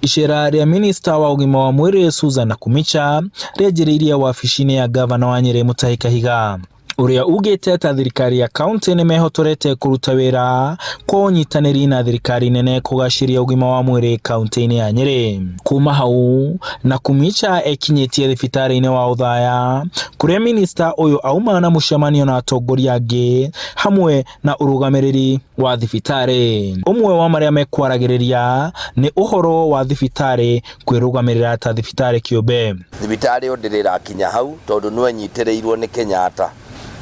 Icera rĩa minista wa ũgima wa mwĩrĩ Susan Nakhumicha rĩanjĩrĩirie wabici-inĩ ya ngavana wa Nyĩrĩ Mutahi Kahiga, ũrĩa ugĩte ta thirikari ya kaunti nĩ mehotorete kũruta wĩra kwa ũnyitanĩri na thirikari nene kũgacĩria ũgima wa mwĩrĩ kaunti-inĩ ya Nyĩrĩ. Kuma hau Nakhumicha ekinyĩtie thibitarĩ-inĩ wa Othaya kũrĩa minista ũyũ auma na mũcemanio na atongoria angĩ hamwe na ũrũgamĩrĩri wa thibitarĩ. Ũmwe wa marĩa mekwaragĩrĩria nĩ ũhoro wa thibitarĩ kwĩrũgamĩrĩra ta thibitarĩ kĩũmbe. Thibitarĩ ĩyo ndĩrĩ ĩrakinya hau tondũ no ĩnyitĩrĩirwo nĩ Kenyatta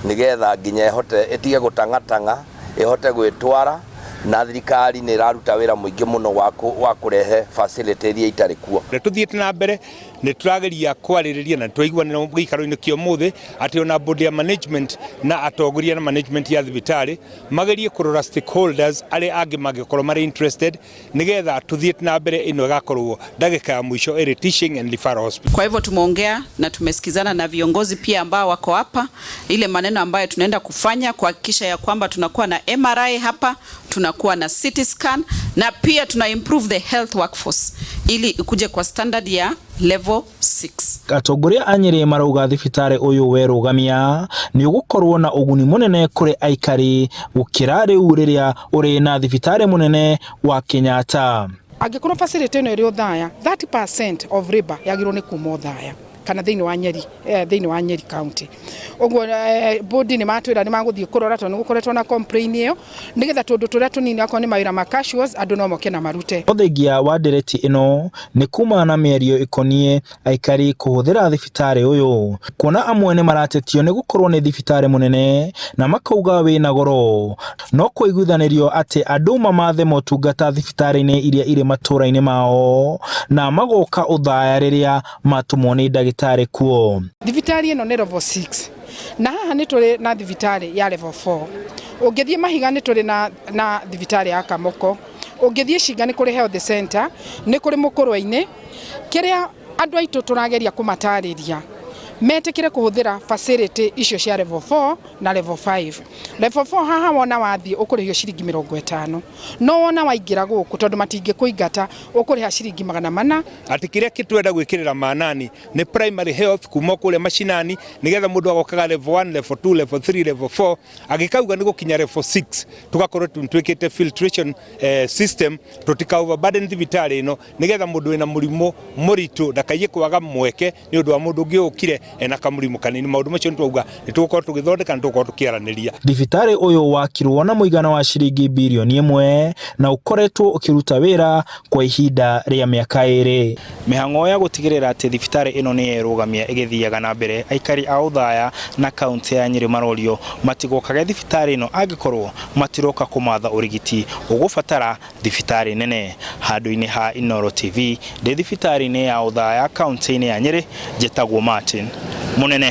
nĩgetha nginya ĩhote ĩtige gũtang'atang'a, ĩhote gwĩtwara, na thirikari nĩ ĩraruta wĩra mũingĩ mũno wa kũrehe facility iria itarĩ kuo. Tũthiĩte na mbere nĩ tũrageria kwarĩrĩria na twaiguanĩra gĩikaro-inĩ kĩa ũmũthĩ atĩ ona board ya management na atongoria na management ya thibitarĩ magerie kũrora stakeholders arĩa angĩ mangĩkorwo marĩ interested nĩgetha tũthiĩ na mbere ĩno ĩgakorwo ndagĩka ya mũico ĩrĩ teaching and referral hospital. Kwa hivyo tumeongea na tumesikizana na viongozi pia ambao wako hapa, ile maneno ambayo tunaenda kufanya kuhakikisha ya kwamba tunakuwa na MRI hapa, tunakuwa na CT scan na pia tuna improve the health workforce ili ikuje kwa standard ya level 6. Atongoria a Nyĩrĩ marauga thibitarĩ ũyũ werũgamia nĩ ũgũkorwo na ũguni mũnene kũrĩ aikari gũkĩra rĩu rĩrĩa ũrĩ na thibitarĩ mũnene wa Kenyatta. Angĩkorwo facility ĩno ĩrĩ Othaya, 30% of labor yagĩrĩirwo nĩ kuma Othaya kana thĩinĩ wa Nyeri, thĩinĩ wa Nyeri County. Ũguo board nĩ matwĩra nĩ magũthiĩ kũrora tondũ nĩ gũkoretwo na complain ĩyo, nĩgetha tũndũ tũrĩa tũnini akorwo nĩ mawĩra ma casuals andũ no moke na marute. Ũthingia wa ndereti ĩno nĩ kuma na mĩario ĩkoniĩ aikari kũhũthĩra thibitarĩ ũyũ, kuona amwe nĩ maratetio nĩ gũkorwo nĩ thibitarĩ mũnene na makauga wĩna goro, no kũiguithanĩrio atĩ andũ mamathe motungata thibitarĩ-inĩ iria irĩ matũra-inĩ mao na magoka Othaya rĩrĩa matũmwo nĩ ndagĩtarĩ kuo. Thibitarĩ ĩno nĩ level 6 na haha nĩ tũrĩ na thibitarĩ ya level 4. Ũngĩthiĩ Mahiga nĩ tũrĩ na thibitarĩ ya Kamoko. Ũngĩthiĩ Cinga nĩ kũrĩ health center, nĩ kũrĩ Mũkũrwe-inĩ. Kĩrĩa andũ aitũ tũrageria kũmatarĩria metĩkĩre kũhũthĩra facility icio cia level 4 na level 5. Level 4 haha wona wathiĩ ũkũrĩhio ciringi 50, no wona waingĩra gũkũ tondũ matingĩkũingata ũkũrĩha ciringi 400. Atĩ kĩrĩa kĩtwenda gwĩkĩrĩra manani nĩ primary health kuma kũrĩa macinani nĩgetha mũndũ agokaga level 1, level 2, level 3, level 4 agĩkauga nĩ gũkinya level 6 tũgakorwo twĩkĩte filtration system tũtika overburden thibitarĩ ĩno nĩgetha mũndũ wĩna mũrimũ mũritũ ndakaiye kwaga mweke nĩ ũndũ wa mũndũ ũngĩ ũkire ena kamũrimũ kanini. Maũndũ macio nĩ twauga nĩ tũgũkorwo tũgĩthondeka, nĩ tũgũkorwo tũkĩaranĩria. Thibitarĩ ũyũ wakirwo na mũigana wa ciringi birioni 1 na ũkoretwo ũkĩruta wĩra kwa ihinda rĩa mĩaka 2. Mĩhang'o ya gũtigĩrĩra atĩ thibitarĩ ĩno nĩ yerũgamia ĩgĩthiaga na mbere, aikari a Othaya na kaunti ya Nyĩrĩ marorio matigokage thibitarĩ ĩno angĩkorwo matiroka kũmatha ũrigiti ũgũbatara thibitarĩ nene. Handũ-inĩ ha Inooro TV ndĩ thibitarĩ-inĩ ya Othaya kaunti-inĩ ya Nyĩrĩ, njĩtagwo Martin Mũnene.